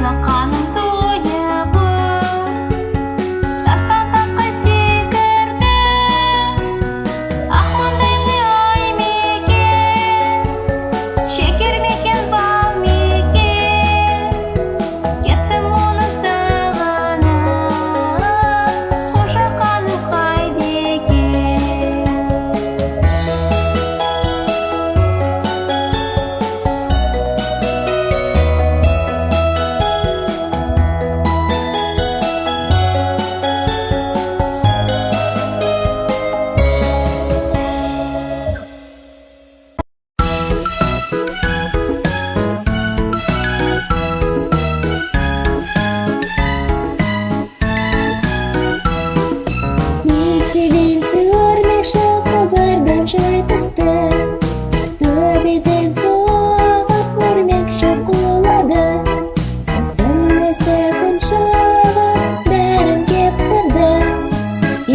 Жылыққаным тойып, тастан тасқа секірді. Ақ маңдайлы ай мекен, шекер мекен, бал мекен. Кеттім оны сағынып, Қожақаным қайда екен? Еңсе-еңсе өрмекші құбырдан жай түсті. Төбеден соғып өрмекші құлады. Сосын өсті күн шығып, бәрін кептірді.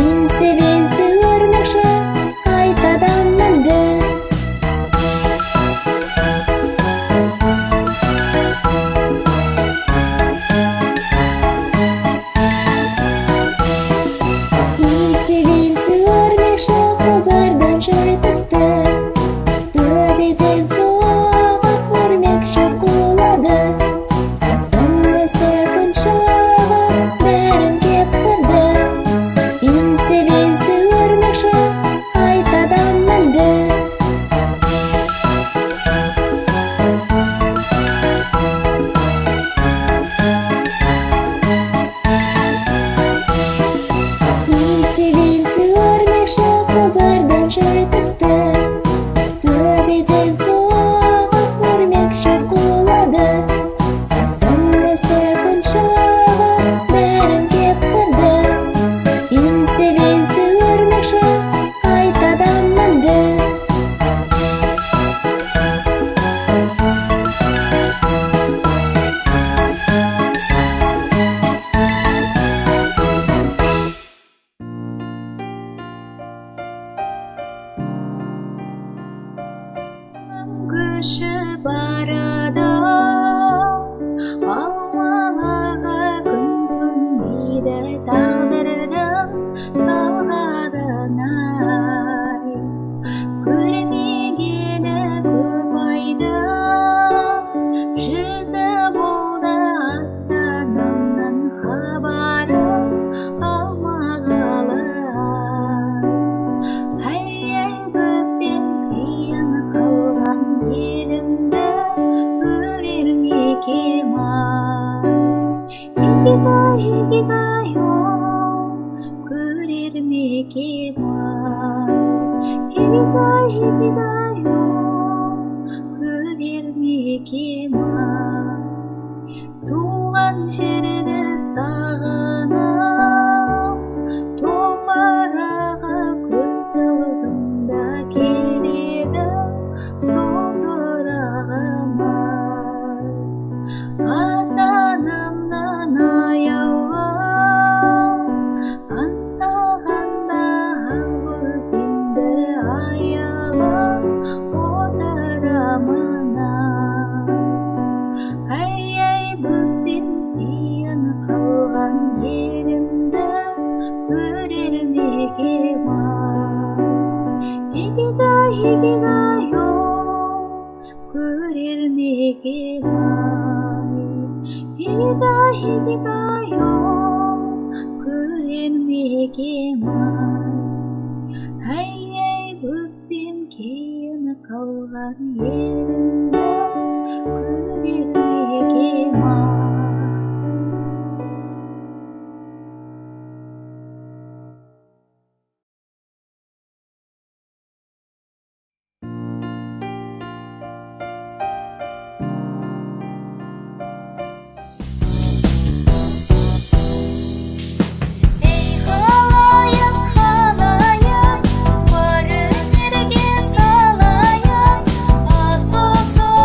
Еңсе-еңсе өрмекші қайтадан мінді. Еңсе-еңсе өрмекші құбырдан жай түсті. Төбеден соғып өрмекші құлады. Сосын өсті күн шығып, бәрін кептірді. Еңсе-еңсе өрмекші қайтадан мінді. Еңсе-еңсе өрмекші құбырдан жай түсті. Төбеден соғып өрмекші құлады. Сосын өсті күн шығып, бәрін кептірді. Еңсе-еңсе өрмекші қайтадан мінді. Көшіп барады, Алмалыға күн көнбейді, тағдырдың салғанын ай. Көрмегені көп айды, жүзі болды ата-анамнан хабарым алмағалы ай. Әй, көптен қиын қалған елімді көрер ме екем ай? Игитай, игитай, о, көрер ме екем ай? Игитай, игитай, о, көрер ме екем ай? Туған жерді сағынып, топырағы көз алдымда келеді, сол тұрағым ай. Ата-анамнан аяулы, аңсағанда ақ бөпемді аялап отырамын ай. Әй, бөпем қиын қалған елімді көрер ме екем ай? Игитай, игитай, о, көрер ме екем ай? Игитай, игитай, о, көрер ме екем ай? Әй, әй, бөпем кейін қалған елімді көрер ме екем ай? Ей, халайық, халайық, бар өнерге салайық, асыл.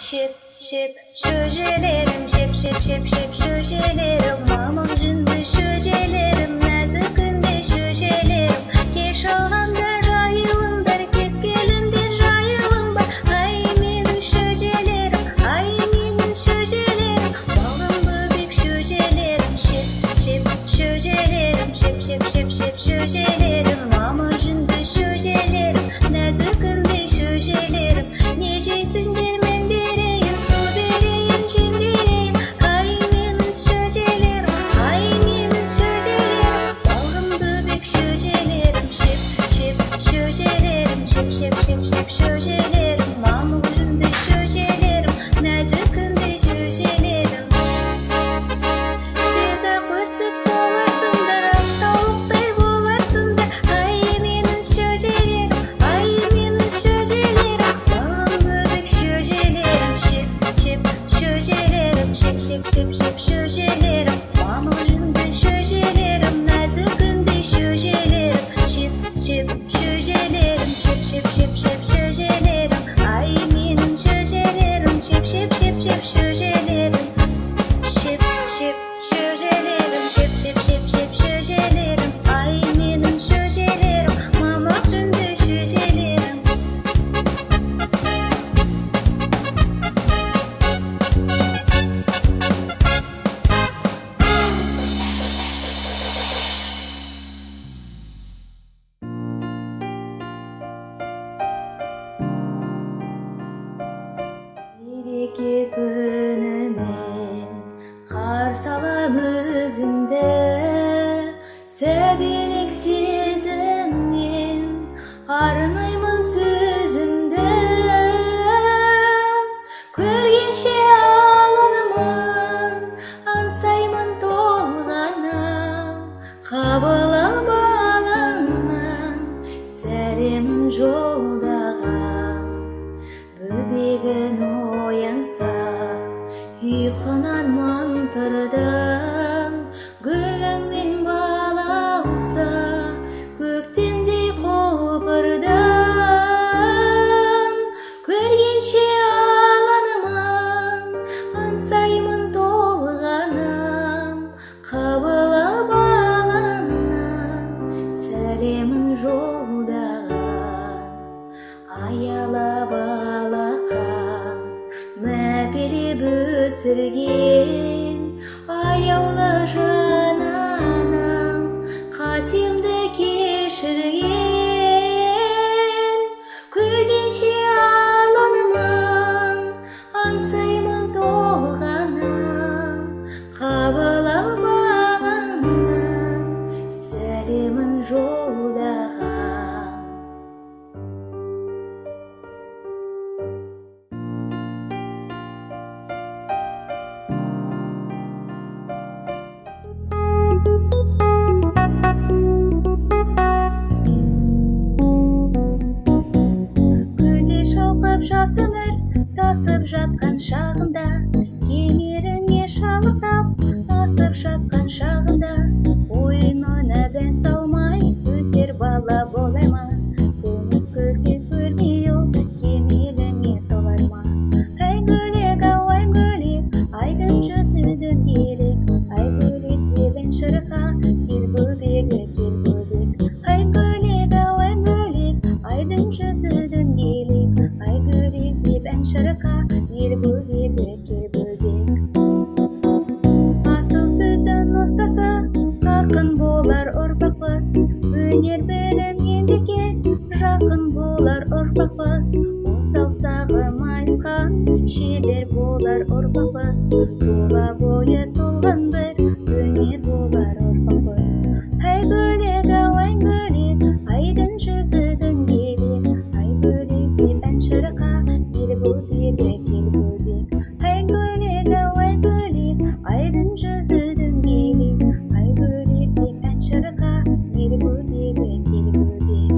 Шеп, шеп, шөжелерім, шеп, шеп, шеп, шеп, шөжелерім, мамық жүнді шөжелерім, нәзік күнде шөжелерім, кеш алғанда жайылыңдар, кез келіңдер жайылыңдар. Ай, менің шөжелерім, ай, менің шөжелерім, балғын бөбек шөжелерім, шеп, шеп, шөжелерім, шеп, шеп, шеп, шеп, шөжелерім, мамық жүнді шөжелерім, нәзік күнде шөжелерім, не жейсіңдер мен берейін, су берейін, жем берейін. Ай, менің шөжелерім, ай, менің шөжелерім, балғын бөбек шөжелерім, шеп, шеп, шөжелерім, шеп, шеп, шеп, шеп, шөжелерім, мамық жүнді шөжелерім, нәзік күнде шөжелерім. Тез-ақ өсіп боларсыңдар, ақ тауықтай боларсыңдар. Ай, менің шөжелерім, ай, менің шөжелерім, балғын бөбек шөжелерім, шеп, шеп, шөжелерім, шеп, шеп, шеп, шеп, шөжелерім, мамық жүнді шөжелерім, нәзік күнде шөжелерім, шеп, шеп, шөжелерім, шеп, шеп, шеп, шеп, шөжелерім, ай, менің шөжелерім, шеп, шеп, шеп, шеп, шөжелерім. Шеп, шеп, шөжелерім, шеп, шеп, шеп, шеп, шөжелерім, ай, менің шөжелерім, мамық жүнді шөжелерім. Мереке күнімен қарсы алам өзіңді, сәбилік сезіммен арнаймын сөзімді. Көргенше алынмын, аңсаймын толғанам, қабыл ал балаңның сәлемін жолдаған. Бөбегін оянса, ұйқынан мантырдың, гүліңмен балауса, көктемдей құлпырдың. Көргенше аланымын, аңсаймын толғанам, қабыл ал балаңның сәлемін жолдаған. Аялап алақан, мәпелеп өсірген, аяулы жан анам, қатемді кешірген. Көргенше аланымын, аңсаймын толғанам, қабыл ал балаңның сәлемін жолдаған. Көлде шалқып жас өмір тасып жатқан шағында, кемеріңе шалықтап асып жатқан шағында, ойын ойнап ән салмай өсер бала болар ма? Күміс күлкі көрмей ол кемеліңе толар ма? Ай гөлек, ау, ай гөлек, айдың жүзі дөңгелек, ай гөлек деп ән шырқа, кел бөбегі, кел бөбек. Ай гөлек, ау, ай гөлек, айдың жүзі дөңгелек, ай гөлек деп ән шырқа, ел бөбегі, кел бөбек. Асыл сөздің ұстасы, ақын болар ұрпақпыз, өнер білім еңбекке жақын болар ұрпақпыз, он саусағы майысқан шебер болар ұрпақпыз, тұла бойы толған бір өнер болар ұрпақпыз. Ай гөлек, ау, ай гөлек, айдың жүзі дөңгелек, ай гөлек деп ән шырқа, ел бөбегі, кел бөбек. Ай гөлек, ау, ай гөлек, айдың жүзі дөңгелек, ай гөлек деп ән шырқа, ел бөбегі, кел бөбек.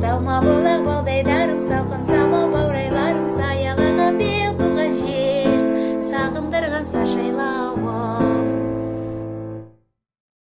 Салма бұлақ балдай.